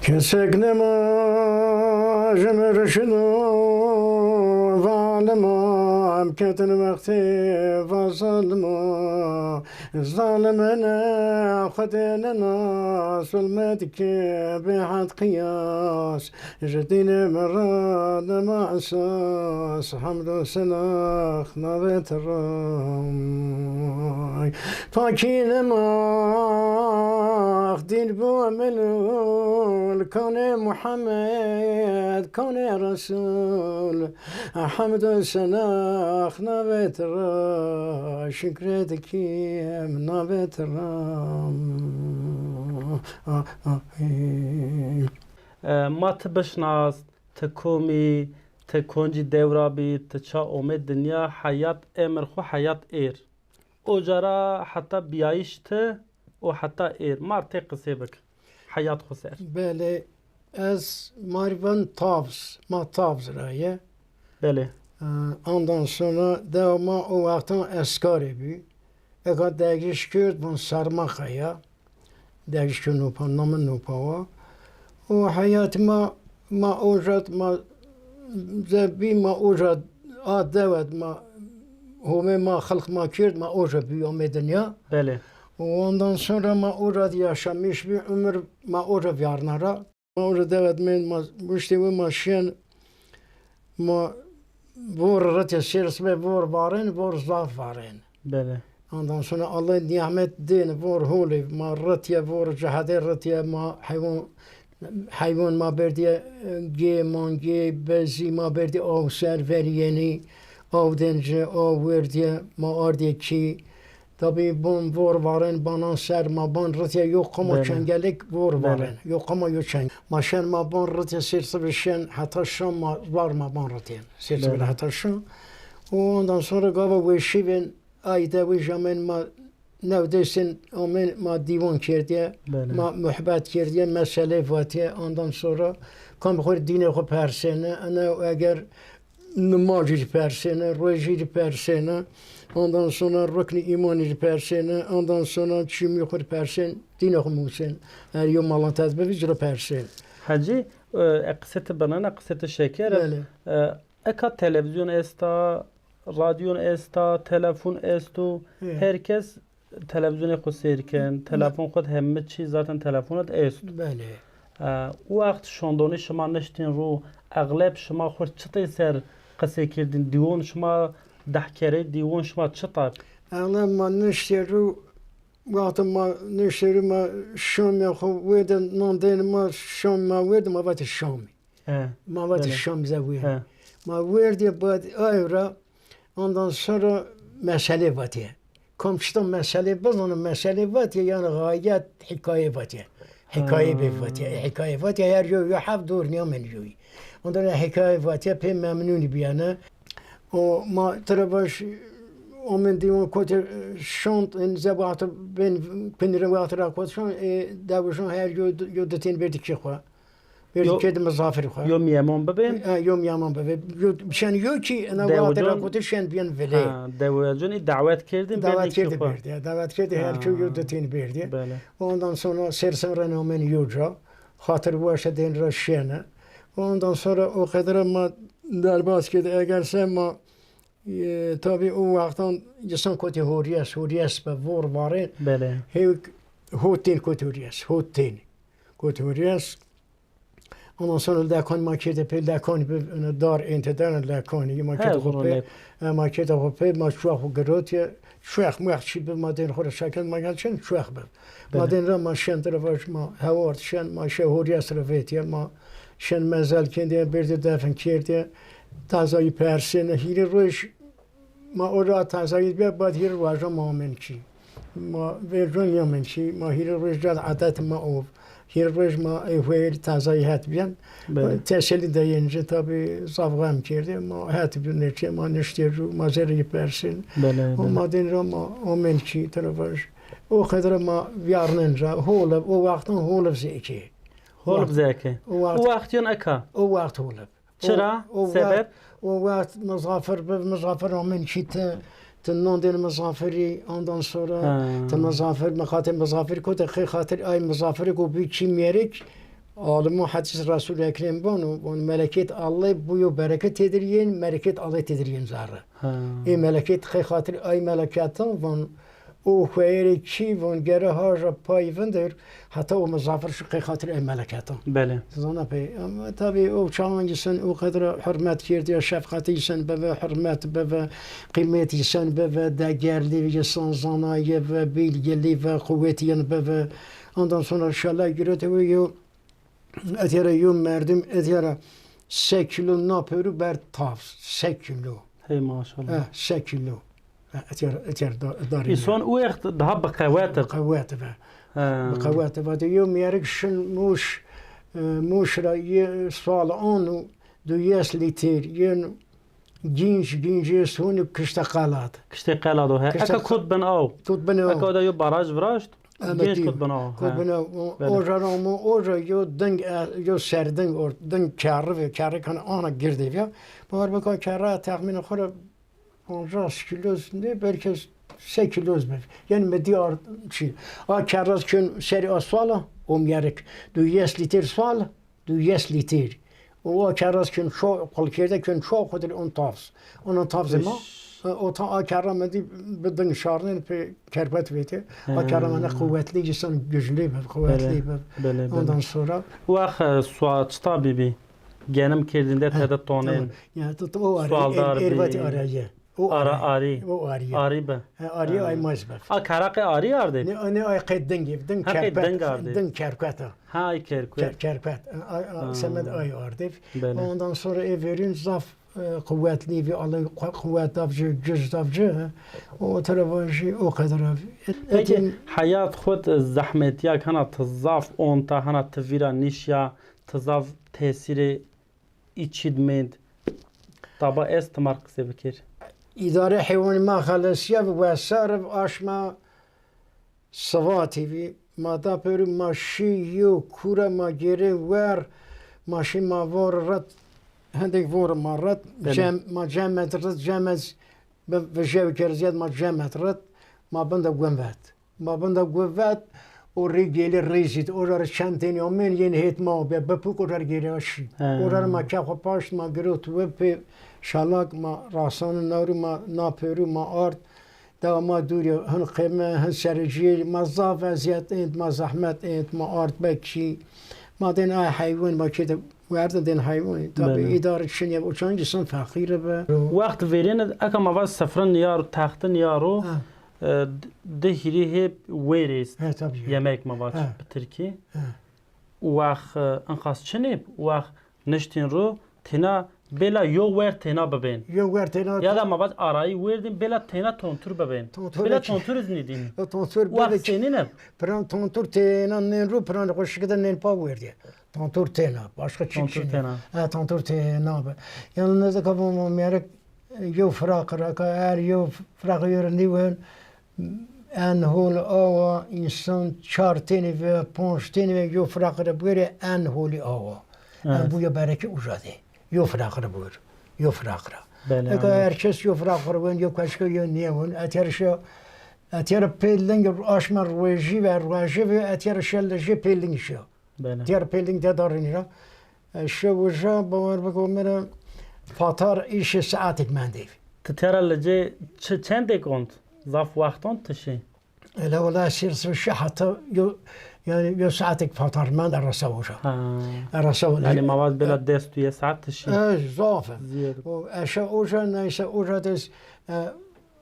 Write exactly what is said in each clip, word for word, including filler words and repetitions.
Kesek nêma ji mi rişido, va alima, em ketin wextê, va zalima. Zalimine Xwedê nina, zulme dike bêhed qiyas. Ji dînê mi ra nima esas, hemd û sena navê ti ra. Pakî nima dîn bo melûl, kanê Muhammed, kanê Resûl. Hemd û sena navê ti ra, şukrê dikêm navê ti ra. E, ma ti bişnas, ti kom î, ti koncî dewra bî, ti ça omê dinya, heyat emir xwu heyat êr. Oca ra heta bîyayîş ti û heta êr. Ma rê tê qisê bik. Heyat xwu ser. Belê, ez ma rê van Tavz, ma Tavz ra ye. Belê. E, ondan sonra dewa ma o wextan eskarê bî. Eka dergîş kerd, von Sermaqaya. Dergîş kerd nopa, namê nopa wa. O heyatê ma, ma oca d ma ze bî, ma oca d a dewe d ma homê ma, xelq ma kerd, ma oca bî, amê dinya. Belê. Û ondan sonra ma oca d yaşamîş bî, umir ma oca vîyarna ra. Ma ora dewe d mend, ma wiştê we ma şen, ma vor retya sêr sibe vor varên, vor zaf varên. Belê. Ondan sonra Allah nîmet dên, vor holê, ma retya, vor cehedê retya, ma heywan, heywan ma berdîye, e, gê, mangê, bezî ma berdî aw ser, verî yenî, aw dên ci, aw werdîye, ma ardîye kî. Tabî bon vor varên banan ser, ma ban ritya yo qoma çengelek vor varên. Yo qoma yo çeng. Ma şen ma ban ritya sêr sibê şen heta şam ma var ma ban ritya. Sêr sibê heta şam. Û ondan sonra gava weşî vên, ay de wê jamên ma new dêsên amên ma dîwan kerdiye. Ma muhbet kerdiye, meselê vatiye. Ondan sonra kam xo dînê xo persêne. Ene eger nimacî rê persêne, rojî rê persêne, ondan sonra ruknî îmanî rê persêne, ondan sonra çîmî xwu rê persên, dînê xwu musên. Eger yo malantet bivî, ci rê persên. Hecî, e, e, qisê ti binena, qisê ti şeker e. Belê. E, eka televîzyon esta, radyon esta, telefon esto, her kes televîzyonê xwu sêr ken, telefon xwu d heme çî zaten telefon d est. Belê. E, o wext şandonî şima niştîn ro, exleb şima xwu r çitê ser qisê kirdîn? Dîwon şima dehkerê dîwon şima çita? Exleb ma niştê ro, wextê ma niştê ro ma şamê xwu wêde, nan dên ma şam ma wêde, ma vatê şamî. He. Ma vatê şam ze wê. He. Ma wêrdîye bad ayo ra, ondan sonra meselê vatê. Kam çita meselê bizano, meselê vatê, yanî gayet hîkaye vatê. Hîkaye bê vatê. Hîkaye vatê, her yo yo heft dor nîyamên yoyî. Ondan sonra hîkaye vatê, pê memnûnî bîyane. O ma tira baş omên dîwan kotê şand, en ze wextê bên pinire wextê ra kot şand, e, dewijan her yo, yo ditên berdî kî xwu. Berdî kerdî mizafirî xwu. Yo mîyeman bibên? E, yo mîyeman bibên. Yo, şen yo kî ena wextê ra kotî şen bîyen vilê. Ha, dewijon î dawet kerdî, dawet kerdî berdî. Dawet kerdî, her kî yo ditên berdî. Belê. Ondan sonra sêr sêr ren omên yo ca. Xatir weşe dên ra şene. Ondan sonra o qedere ma derbas kerdî. Eger se ma, e, tabî o wextan insan kotî horîyes, horîyes be vor varê. Belê. Hêwk hotên kotî horîyes, hotên. Kotî horîyes. Ondan sonra lekan ma kerdî pê, lekanî bi, ene dar ente dene lekanî. Ma kerdî xo pê, e, ma kerdî xo pê, ma çuwa xo girotîye, çuwex muwex çî bi ma dên xo ra şekil ma gel çin çuwex bi. Ma dên ra ma şen tira vaj ma heward şen, ma şe horîyes ra vetîye, ma şen mezel kendîye, berdî defin kerdîye, tazayî persêne, hîrê roj Ma o ra tazayî bîya, bad hîrê rojan ma amên kî. Ma verco nîyamên kî. Ma hîrê roj ca adet ma o. Hîrê roj ma ê huyê tazayî het bîyen. Belê. Teselî dayên ci, tabî zaf xem kerdî. Ma het bîyen nêçe, ma niştê ro, ma zerrî persên. Belê, belê. Ma dên ra ma amên kî, tira vaj. O qedre ma vîyarnên ra, hol ib, o wextan hol ib zêkê. Hol ib zêkê. O wext, o wext yon eka? O wext hol ib. Çira? O, o sebeb? Wext, o wext mizafir bi, mizafir amên kî ti, ti nan dên mizafirî, ondan sonra ti mizafir, mi xatir mizafir kotî, xê xatir ay mizafirî ku bî kî mêrik, Alimo hedîs Resul Ekrem vano, von meleket Allay bu yo bereket têdir yên, meleket Allay têdir yên zerre. Ha. Ê meleket qey xatir ay meleketan von o xweyerê kî von gere haja pay vindir, heta o mizafir şu qey xatir ê meleketan. Belê. Zana pey. Ama tabi o çawan îsan o qedra hurmet kerdî ya, şefqetî îsan beve, hurmet beve, qîmet îsan beve, degerlî îsan zanaye ve, bilgilî ve, quwetî yan beve. Ondan sonra şala girete ve yo Etîya ra yo merdim, etîya ra se kîlo na pêru berd tavs. Se kîlo. Hey maşallah. Eh, se kîlo. Eh, etîya ra, etîya ra da-, darî. Îson o wext daha bi qewet ib. Bi qewet ib. He. Bi qewet ib. Vatê yo mîyerik şin Muş, e, Muş ra yê sal anu du yes lîtir, yê Gînc, gîncê suni kişte qelad. Kiştê qelad o, he. Kişte Eka qe-, kot bin aw. Kot bin aw. Eka o da yo baraj viraşt, Eme gînc tî. Kot bin aw, kot he. Bin aw. O, Belê. Oja ra mo, oja yo ding, e, yo serding, or, ding kerri ve, kerri kan ana girde vîya. Bawer bika kerra texmînê xo ra pancas kîloz ne, belki se kîloz be. Yanî mi dî ard, çi. A kerra kön serî a swala, o mîyerik. Du yes lîtir swal, Du yes lîtir. O kerras kön şo, qulkerde kön şo xudil on tavs. On, on tavs ma. Iş. E, o ta a kerra me dî bi ding şarnen pe kerpet vete. A kerra me ne quwetlî, îsan güçlü be, quwetlî be. Belê, belê. Ondan sonra. Wax, e, sua çita bîbî? Genim kerdinde tede tonen. Tamam. Ya, tu, tu o ara, Sualdar er-, ervatî bî. Araye. O ara, arî. O arî. Arî bi. He, arî ay maj be. A keraqê arî ardê? Ne, ne ay qey dingê, ding kerpet. Ha, qey ding ardê. Ding kerpet a. Ha, ay kerpet. Ker-, kerpet. Ay, ay, semed ay ardê. Belê. Ondan sonra ê verîn zaf, e, quwetlî vî, Allay qu-, quwet dav ci, güc dav ci. O tira vajî o qedra vî. Peki, heyat xwu de zehmetîyak hena ti zaf onta, hena ti vîra nîşya, ti zaf tesîrê Î çî di mend. Taba ez ti mar qisê bikir. Îdare heywanî ma xelesîya bi wesar bi aşma sivatî vî. Ma da pêrû ma şî yo kûra ma gêrê wer, ma şî ma vor ret, hindek vor ma ret, Belê. Cem, ma cemet ret, cemet bi vijewî kerdî zîyad ma cemet ret, ma bin de gum vet. Ma bin de guvet û rî gelî rîzît. Oca ra çend tenî amên yên hêt ma be, bi puk oca ra gêrîya şî. He. Oca ra ma ke xwu paşt, ma girot we pê şalak, ma rasano nawrî, ma na pêrû ma ard. Dewa ma dûrî ya, hin qeme, hin sericîyê, ma zaf ezîyet ênt, ma zehmet ênt, ma ard be kî. Ma dên ay heywan, ma kê de werdin dên heywanî. Tabî Belê. Îdare çinî ya, o çand îsan feqîr be. Wext verêne, eka ma vaj sifre nîyar, texte nîyar o. Ha. E, d-, di hîrî hê wêrê est. He, tabî. Yemek ma vac He. Bi tirkî. He. Wax, e, inqas çinê, wax niştîn ro têna bêla yo wer têna bibên. Yo wer têna Ya da ma vac arayî wêrdîn bêla têna tontur bibên. Tontur Bêla çi? Tontur iz nîdîn. E, tontur Wax bibê çi? Senîn ib? Piran tontur têna nên ro, piran xo şikide nên pa wêrdî. Tontur têna, başka çi Tontur çi? Têna. Ha, tontur têna be. Yanî nêzîka vamo mîyerik yo firaq ra ka, her yo firaq yo ra nîwen, en hol awa însan çar tenî ve, panc tenî ve yo firaq ra bigêrê en holî awa. Evet. En buya berekî uca de. Yo firaq ra bigêr. Yo firaq ra. Belê, Eka anladım. Her kes yo firaq ra wen, yo keşke yo nêwen. Etyer şe, etyer pê ling aşma rojî ve, rojî ve etyer şe lejê pê ling şe. Belê. Diyar Pêlîng de darînî ra. E, şew uca, bawer biko mi ra fatar îşê saetek mendê. Ti tera licê çi çendêk ont? Zaf wext ont ti şî? Ele wela sêr sir şi heta yo, yanî yo saetek fatar mend eresa uca. Ha. Eresa uca. Yanî ma vaj bela des duye saet ti şî? E, zaf. Zîyed. O, eşe uca, neyse uca des, e,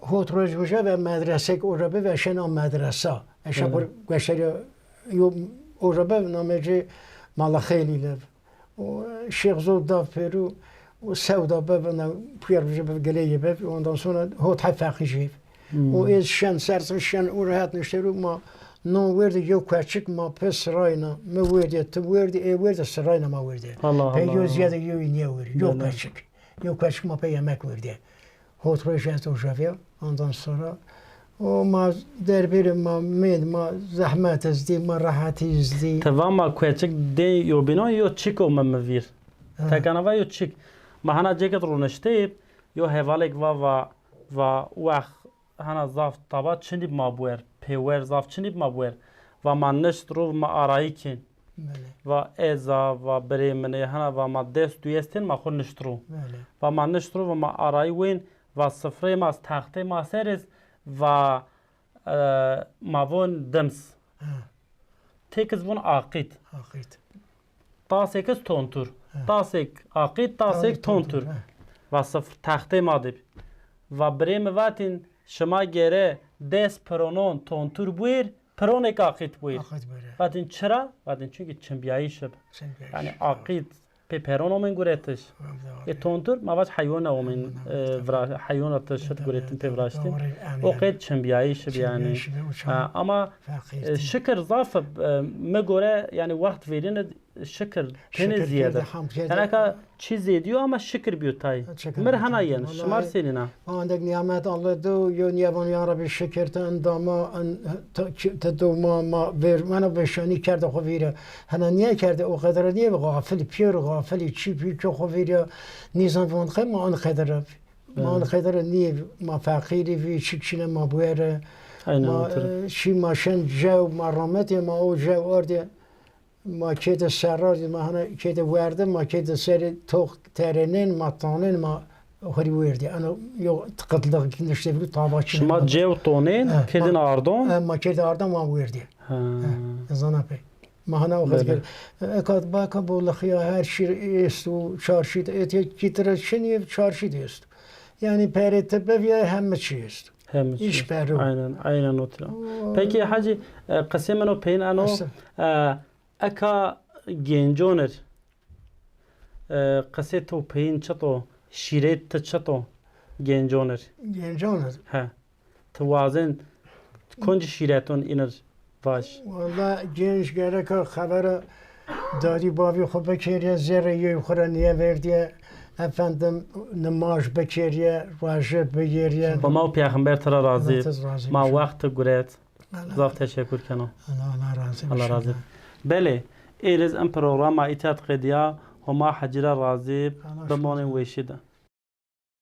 Hot roj uca ve medresek uca bi ve şena medresa. Eşa Evet. bir gueşerî yo uca bi namê ci Mala Xeylî lev. O Şêx Zod da pêru, o sewda bi ve na puyer uca bi geleyê bi. Ondan sonra hot hay feqî jî. Hmm. O ez şen, sersin şen uca het niştêru ma no werdî yo kueçik ma pê sirayna. Mi werdî, ti werdî, ê werdî sirayna ma werdî. Allah Pê yo Allah. Ziyade yo nîye werdî, yo Belê. kueçik. Yo kueçik ma pê yemek werdî. Hot roj ez uca vîya, ondan sonra o ma derbêrê ma mênd, ma zehmet iz dî, ma rehetî iz dî. Ti va ma kueçik dê yobînon yo çik o mi mi vîr. Ha. Tekana va yo çik. Ma hena cêkit ronişteyîb, yo hevalêk va, va, va wex hena zaf taba çinîb ma buer, pêwer zaf çinîb ma buer. Va ma nişt rov ma arayî kên. Belê. Va ez a, va birê min ê, hena va ma dest duyestên ma xwu nişt ro. Belê. Va ma nişt ro, va ma arayî wên, va sifrê ma, textê ma ser iz, va, e, ma von dims. Ha. Têk iz von aqît. Aqît. Tasêk iz tontur. Ha. Tasêk aqît, tasêk tontur. Ha. Va sifr textê ma de bî. Va birê mi vatîn, şima gere des pironon tontur buêr, pironêk aqît buêr. Aqît buêr. Vatîn çira? Vatîn çünkü çimbîyayîş ib. Çimbîyayîş. Yanî aqît pê peron omên guretiş. Ê tontur ma vac heywana omên, e, vira-, heywana ti şit guretin pê viraştî. O qeyd çimbîyayîş ib yanî. Ha, ama, e, şikir zaf ib, e, mi gore yanî wext verîne şikir tenê ziyade. Teneka çî zêdîyo ama şikir bîyo tay. Mir hena yen, şimar senîna? Ma endek nîyamet Allê do, yo nîyavan ya Rebbî şikir ti endama, en, ti, ti do ma, ma ver, mena veşanî kerde xo vîre. Hena nîye kerde, o qedere nîye, gafil, pîyor gafilî, çî pî ke xo vîre, nîzan von qe ma an qedere. Ma an qedere nîye, ma feqîrî vî, çik çine ma buere. Aynen. Ma, e, şî ma şen jew, ma rametê ma o jew ardê. Ma kêde serra, ma hana kêde werde, ma kêde serê toq terenên, ma tanên, ma hurî werdî. Ano yo qidlix nişte bîrû tava çin. Şima cew tonên, kêdin ardon? E, ma kêde ardon, ma werdî. Ha. E, zana pê. Ma hana o qid. Eka baka bo lixiya her şîr esto, çarşî de, etê kîtire çinî, çarşî de esto. Yanî perê ti bivîya heme çî esto. Heme çî. Îş perû. Aynen, aynen o tira. Peki hacî, e, qisê min o peyin ano, e, Eka gencon ir, e, qisê to peyin çito, şîret ti çito gencon ir? Gencon ir? He. Ti wazên koncî şîreton înir vaj? Walla genc gereka xebera dadî bavî xwu bikerîye, zerrê yê xwu ra nîyeverdîye, efendim, nimaj bikerîye, roje bigêrîye. Homa û peyxember ti ra razî. Ma wext ti guret. Zaf teşekur keno. Allah, Allah razî bo. Allah razî. Belê, êr iz in programa îtya di qedîya, Homa Hecî ra razî, bimonên weşî de.